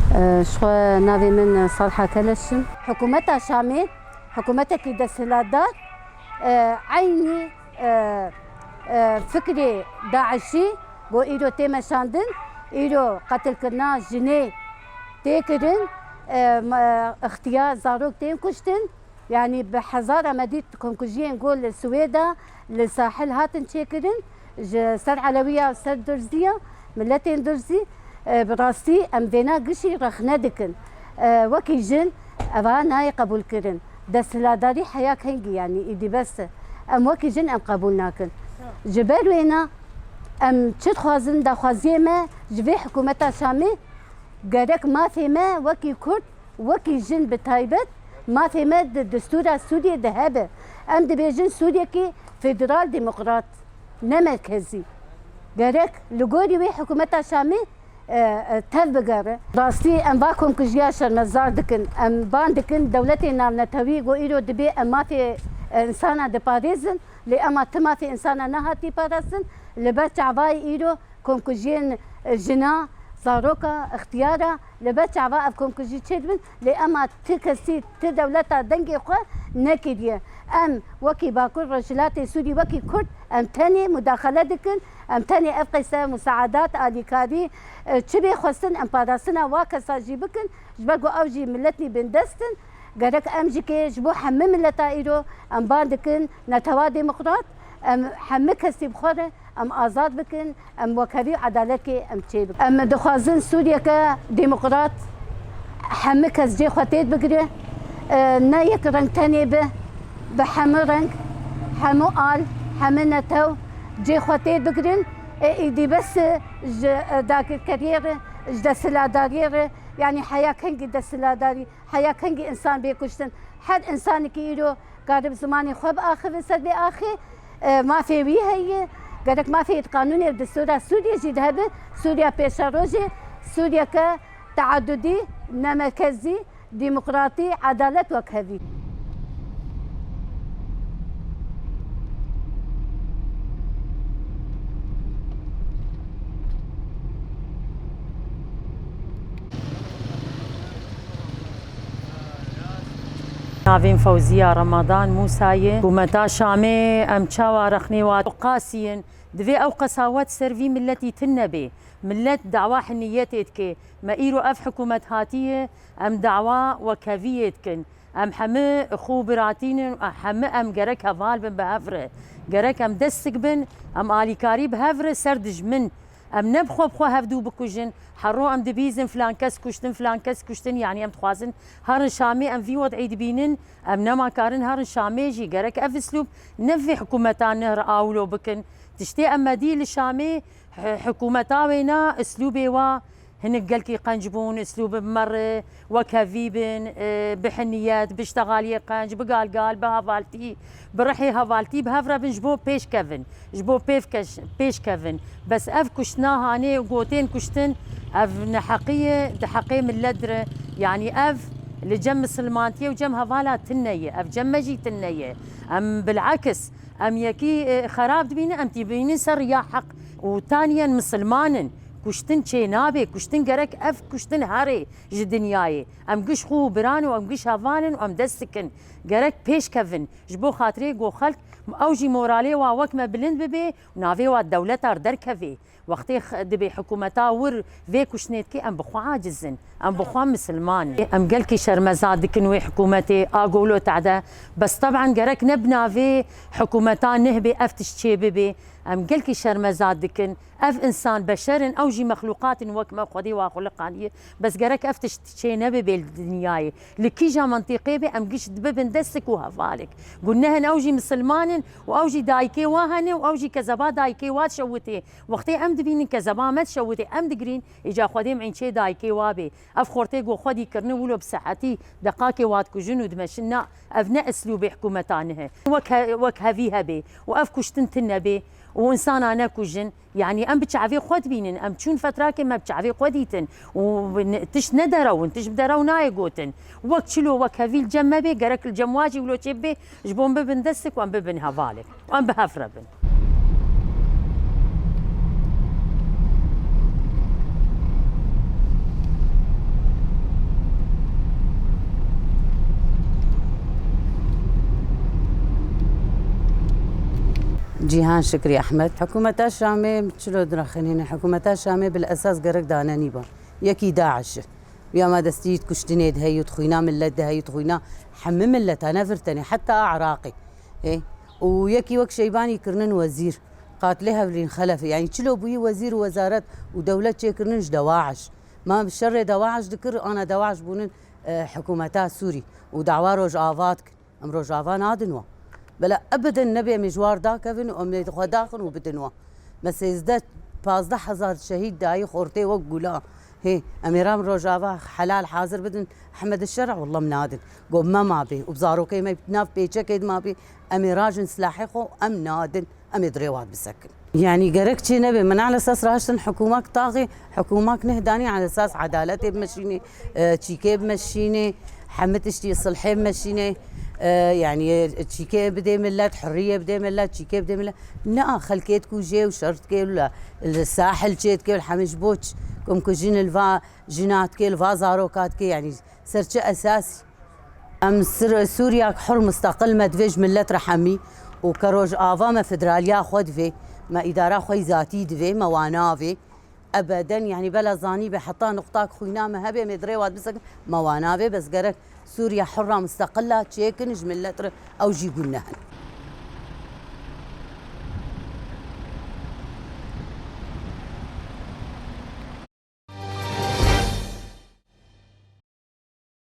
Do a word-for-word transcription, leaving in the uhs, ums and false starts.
Ji xwe navê min Salha Keleş in. Hikûmeta Şamê, hikûmetekî desthilatdar, e, eynî, e, e, fikrê DAIŞî ku îro tê meşandin, îro qetilkirina jinê tê kirin, e, me-, ixtiyar, zarok tên kuştin. Yanî bi hezara me dît komkujiyên ku li Swêda, li sahil hatin çêkirin, ji ser Elewiya û ser Durziya, miletên Durzî, e, bi rastî em vêna gişî rexne dikin. E, wekî jin eva nayê qebûlkirin. Desthilatdarî heya kengî, yanî îdî bes e. Em wekî jin em qebûl nakin. Ji ber wêna em çi dixwazin, daxwaziyê me ji vê hikûmeta Şamê, gerek mafê me wekî Kurd, wekî jin bi taybet, mafê me di destûra Sûriyê de hebe. Em dibêjin Sûriyekî federal demokrat, ne merkezî. Gerek li gorî wê hikûmeta Şamê, e, e, tev bigere. Rastî em va komkujiya şermezar dikin. Em ban dikin dewletê navnetewî ku îro dibê em mafê, e, însana diparêzin, lê ema ti mafê însana nehatî parastin, li ber çavayê îro komkujiyên, e, jina, zaroka, ixtiyara, li ber çava ev komkujî çêdibin, lê ema ti kesî, ti dewleta dengê xwe nekiriye. Em wekî Bakur Rojhilatê Sûrî, wekî Kurd, em tenê mudaxele dikin, em tenê ev qeyse musaedat, alîkarî, e, çi bê xwestin, em parastina wa kesa jî bikin, ji ber ku ew jî miletî bindest in. Gerek em jî kê ji bo hemî mileta îro em ban dikin, netewa demokrat, em hemî kesî bi xwe re em azad bikin, em wekhevî û edaletê em çê bikin. Em dixwazin Sûriyeke demokrat, hemî kes cê xwe têt bigire, e, ne yek reng tenê be, bi hemî reng, hemû al, hemî netew cê xwe têt bigirin. Ê îdî bes e ji, e, dagirkeriyê re, ji desthilatdariyê re, yanî heya kengî desthilatdarî, heya kengî însan bê kuştin. Her însanekî îro kare bi zimanê xwe biaxive ser vê axê, e, mafê wî heye. Gerek mafê di qanûnê û destûra Sûriyê jî de hebe, Sûriya pêşerojê, Sûriyeke teadudî, nemerkezî, demokratî, edalet, wekhevî. Navê min Fewziya Remadan Mûsa ye. Hikûmeta Şamê em çawa rexnê wa qasî yin? Divê ew qesawet ser vî miletî tune bê. Milet dawa hiniyetê dike. Me îro ev hikûmet hatiye, em dawa wekheviyê dikin. Em hemî xwe biratînin, hemî em gerek heval bin bi hev re. Gerek em destik bin, em alîkarî bi hev re ser dijmin. Em ne bi xwe bi xwe hevdû bikujin. Her ro em dibîzin filan kes kuştin, filan kes kuştin, yanî em dixwazin herin Şamê em vî wed'î dibînin. Em nema karin herin Şamê jî. Gerek ev islûb ne vê hikûmetan ne re awlo bikin. Tiştê em me dî li Şamê, hi-, hikûmeta wêna islûbê wa hinek gelkî qenc bûn, islûb bi me re wekhevî bin, e, bi hiniyet, bi ştexaliyê qenc, bi galgal, bi hevaltî, bi rihê hevaltî bi hev re bin ji bo pêş kevin, ji bo pêv keş-, pêş kevin. Bes ev kuştina hanê û gotên kuştin, ev neheqî ye di heqê milet re. Yanî ev li cem misilmantiyê û cem hevala tune ye, ev cem me jî tune ye. Em bil'ekis, em yekî, e, xerab dibînin, em dibînin ser riya heq û taniyen misilman in. Kuştin çênabê, kuştin gerek ev kuştin herê ji dinyayê. Em giş xwe û biran û em giş heval in û em dest dikin. Gerek pêş kevin. Ji bo xatirê ku xelk ew jî moralê wa wek me bilind bibe û navê wa dewleta derkeve. Wextê x-, dibê hikûmeta wir vê kuştinê dike, em bi xwe aciz in. Em bi xwe misilman in. Em gelkî şermezar dikin wê hikûmetê a golo tehde. Bes teban gerek ne bi navê hikûmeta neh bê ev tişt çê bibe. Em gelkî şermezar dikin. Ev însan beşer in, ew jî mexlûqat in wek me, Xwedê wa xuliqaniye. Bes gerek ev tişt çê nebe bê li dinyayê. Li kîja mintîqê be, em giş bibin destik û hevalek. Gunehin ew jî misilman in û ew jî dayikê wa hene û ew jî kezeba dayikê wa dişewitê. Wextê em dibînin kezeba me dişewitê, em digirîn, îca Xwedê mînçê dayikê wa bê. Ev xortê ku xwedî kirine wilo bi sehetî deqakê wa dikujin û dimeşin, na, ev ne eslûbê hikûmeta nihe. Wek he-, wek hevî hebê û ev kuştin tune bê û însana nekujin. Yanî em bi çavê xwe dibînin, em çûn fetrakê me bi çavê xwe dîtin û ne-, tişt ne derew in, tişt bi derew nayê gotin. Wek çilo, wek hevî li cem me bê, gerek li cem wa jî wilo çê bibê, ji bo em bibin destik û em bibin hevalek. Em bi hev re bin. Cîhan Şikrî Ehmed, hikûmeta Şamê çilo diraxinîne? Hikûmeta Şamê bil esas gerek danenî ba. Yekî DAIŞ e. Ya ma destî kuştinê de heyû, xwîna millet de heyû, xwîna hemî milleta, ne vir tenê, heta a Iraqê. Ê, û yekî wek Şeybanî kirinin wezîr. Qatilê Hevlîn Xelefê. Yanî çilo bûyî wezîr û wezaret û dewlet çêkirinin ji DAIŞ. Ma şerê DAIŞ dikir, ana DAIŞ bûnin, e, hikûmeta Sûrî û dawa Rojava dikir. Em Rojava nadin wan. Bela ebeden nebe em ê ji war dakevin û em ê xwe daxin û bidin wan. Me sêzdeh, pazdeh hezar şehîd dayî xortê wek gula. Hê, em ê ram Rojava helal hazir bidin Ehmed Şer'a, wallah em nadin. Go me mabê û bi zarokê me nav pêçekê de mabê, em ê rajin silahê xwe, em nadin. Em ê di rê wan bisekin. Yanî gerek çê nebe. Min ala esas raştin hikûmak taxê, hikûmak neh danî ala esas edaletê bimeşînê, e, çîkê bimeşînê, hemî tiştî silhê bimeşînê, e, yanî çîkê bidê millet, hurriyê bidê millet, çîkê bidê millet. Na, xelkê dikujê û şer dikê û li, li sahil çê dikê û hemî ji bo ç-, komkujîn li va jina dikê, li va zaroka dikê, yanî ser çi esasî? Em Sir-, Sûriyak hur, mustaqil me divê ji millet re hemî û ke Rojava me federaliya xwe divê, me îdara xwe yî zatî divê, me wa navê. Ebeden, yanî bela zanî be heta nuqtak xwîna me hebe, em ê di rê wa bisekin, me wa navê, bes gerek Sûriya hurra mustaqila çêkin ji millet re, ew jî gune hin.